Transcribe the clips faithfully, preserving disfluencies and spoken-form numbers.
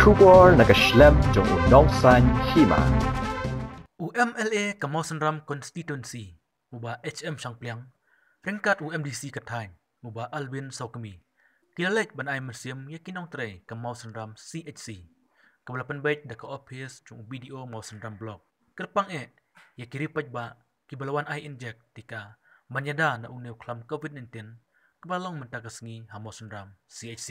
Khubor na ka shlem jong u nongsan hima. U M L A ka Mawsynram Constituency, u Bah H M Shangpliang, ryngkat u M D C ka thaiñ, u Bah Alvin Sawkmie, ki la leit ban ai mynsiem ïa ki nongtrei ka Mawsynram C H C, kaba la pynbeit da ka ophis jong u B D O Mawsynram Block. Kyrpang eh ïa ki riewpaidbah kiba la wan ai injek tika ban ïada na une u khlam COVID nineteen kaba long mynta ka sngi ha Mawsynram C H C.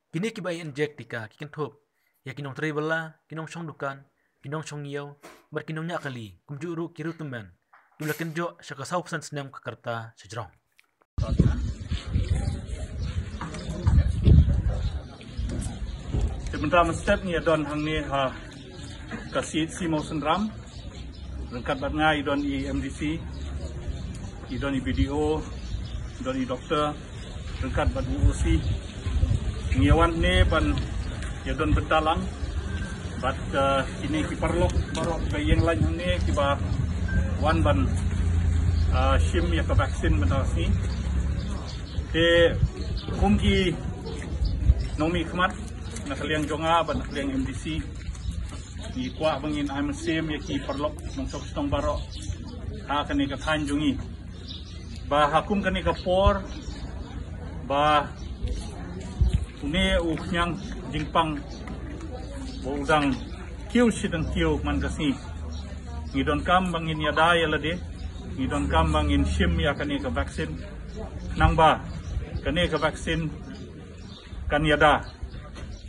Kine kiba ai injek tika ki kynthup ïa ki nongtrei bylla, ki nongshong dukan, ki nongshong ïew, bad ki nongñiah kali, kumjuh ruh ki riewtymmen kiba la kynjoh sha ka saw phew san snem ka rta shajrong. Te mynta mynstep ngi ïa don hangne ha ka C H C Mawsynram. Ryngkat bad nga i don i M D C, i don i B D O, i don i doktor, ryngkat bad u O C. Ngi ïa wan hangne ban ïa don bynta lang bad, uh, kine ki paralok baroh kiba ïeng lain hangne kiba wan ban, uh, shim ïa ka vaccine mynta ka sngi. Te kum ki nongmihkhmat na ka liang jong nga bad na ka liang M D C, ngi kwah ba ngin ai mynsiem ïa ki paralok nongshong shnong baroh ha kane ka thaiñ jong ngi, ba ha kum kane ka por ba une u khñiang jingpang ba u dang kiew shi dang kiew man ka sngi, ngi donkam ba ngin ïada ïa lade, ngi donkam ba ngin shim ïa kane ka vaccine, nangba kane ka vaccine kan ïada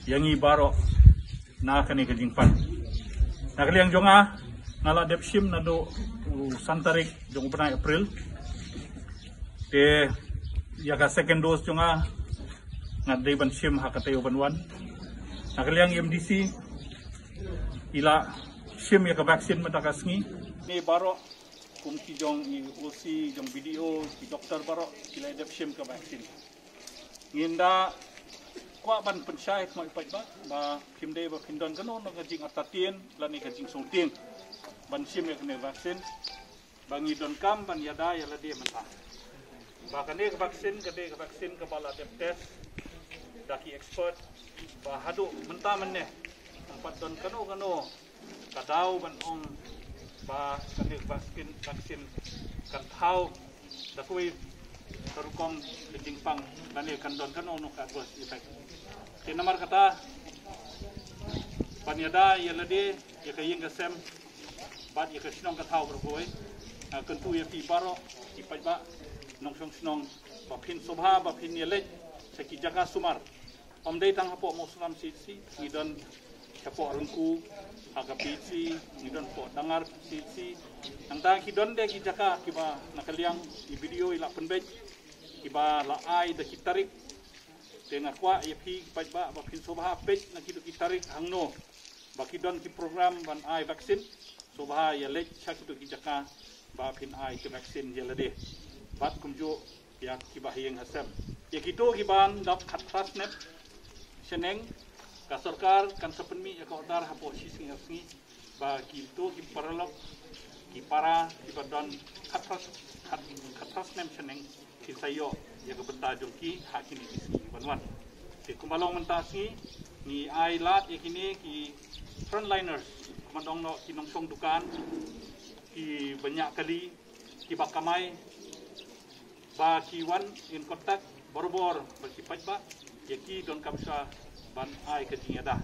ïa ngi baroh na kane ka jingpang. Na ka liang jong nga, nga la dep shim naduh u san tarik jong u bnai April. Te ïa ka second dose jong nga, nga dei ban shim ha ka taïew ban wan. Na ka liang M D C, i la shim ïa ka vaccine mynta ka sngi. Ngi baroh kum ki jong i O C, jong B D O, ki doktor baroh ki la dep shim ka vaccine. Ngin da kwah ban pynshai mo i paidbah ba phim dei ba phin don kano kano ka jingartatien lane ka jingsngewtieng ban shim ïa kane ka vaccine, ba ngi donkam ban ïada ïa lade mynta ba kane ka vaccine ka dei ka vaccine kaba la dep test da ki expert, ba haduh mynta mynne ym pat don kano kano ka daw ban ong ba kane ka vaccine, vaccine kan thaw da kawei ka rukom ka jingpang lane kan don kano kano ka adverse effect. Te namar kata, ban ïada ïa lade, ïa ka ïing ka sem bad ïa ka shnong ka thaw baroh kawei, nga kyntu ïa phi baroh ki paidbah nongshong shnong ba phin sngewbha ba phin ïaleit sha ki jaka sumar. Ym dei tang hapoh Mawsynram C H C, ngi don shapoh Rangku ha ka P H C, ngi don hapoh Dangar P H C. Nangta ki don de ki jaka kiba na ka liang i B D O i la pynbeit kiba la ai da ki tarik. Te nga kwah ïa phi ki paidbah ba phin sngewbha peit na kito ki tarik hangno ba ki don ki program ban ai vaccine, sngewbha ïaleit sha kito ki jaka ba phin ai ki vaccine ïa lade bad kumjuh ïa kiba ha ïing ha sem. Ïa kito kiban dap khatphra snem shaneng, ka sorkar kan sa pynmih ïa ka order hapoh shi sngi ar sngi ba kito ki paralok, ki para kiba don khatphra, khat, khatphra snem shaneng kin sa ïoh ïa ka bynta jong ki ha kine ki sngi ban wan. Te kumba long mynta sngi, ngi ai lad ïa kine ki frontliners, kumba ong noh ki nongshong dukan, kiba ñiah kali, kiba kamai, ba ki wan in contact barabor bad ki paidbah, ïa ki donkam shuwa ban ai ka jingïada.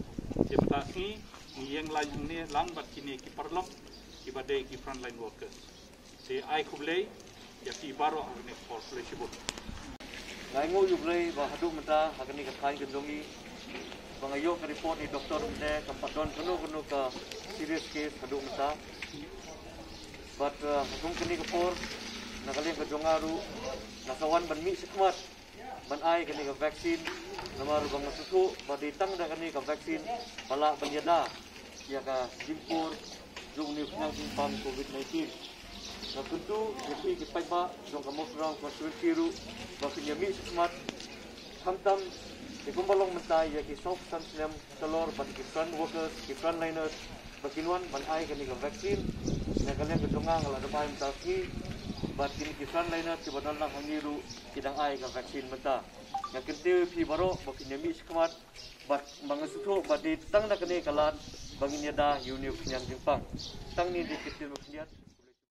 Te mynta sngi ngi ïeng lain hangne lang bad kine ki paralok kiba dei ki frontline workers. Te ai khublei ïa phi baroh ha kane ka por, khublei shibun. Nga ainguh ïa U Blei ba haduh mynta ha kane ka thaiñ ka jong ngi, ba nga ïoh ka report na i doktor mynne kam pat don kano kano ka serious case haduh mynta. Bad, uh, ha kum kane ka por, na ka liang ka jong nga ruh, nga sa wan ban mih shakhmat ban ai kane ka vaccine, namar ba nga sngewthuh ba dei tang da kane ka vaccine ba lah ban ïada ïa ka jingpur jong une u khñiang jingpang COVID nineteen. Nga kyntu ïa phi ki paidbah jong ka Mawsynram constituency ruh ba phin ïa mih shakhmat, khamtam ïa kumba long mynta ïa ki sawphew san snem shalor bad ki front workers, ki frontliners ba kin wan ban ai kane ka vaccine. Na ka liang ka jong nga, nga la dep ai mynta sngi, bad kine ki frontliners kiba don lang hangne ruh ki dang ai ka vaccine mynta. Nga kyntiew ïa phi baroh ba phin ïa mih shakhmat bad ba nga sngewthuh ba dei tang da kane ka lad ba ngin ïada ïa une u khñiang jingpang. Tang ne dei kyntiew ba khyndiat.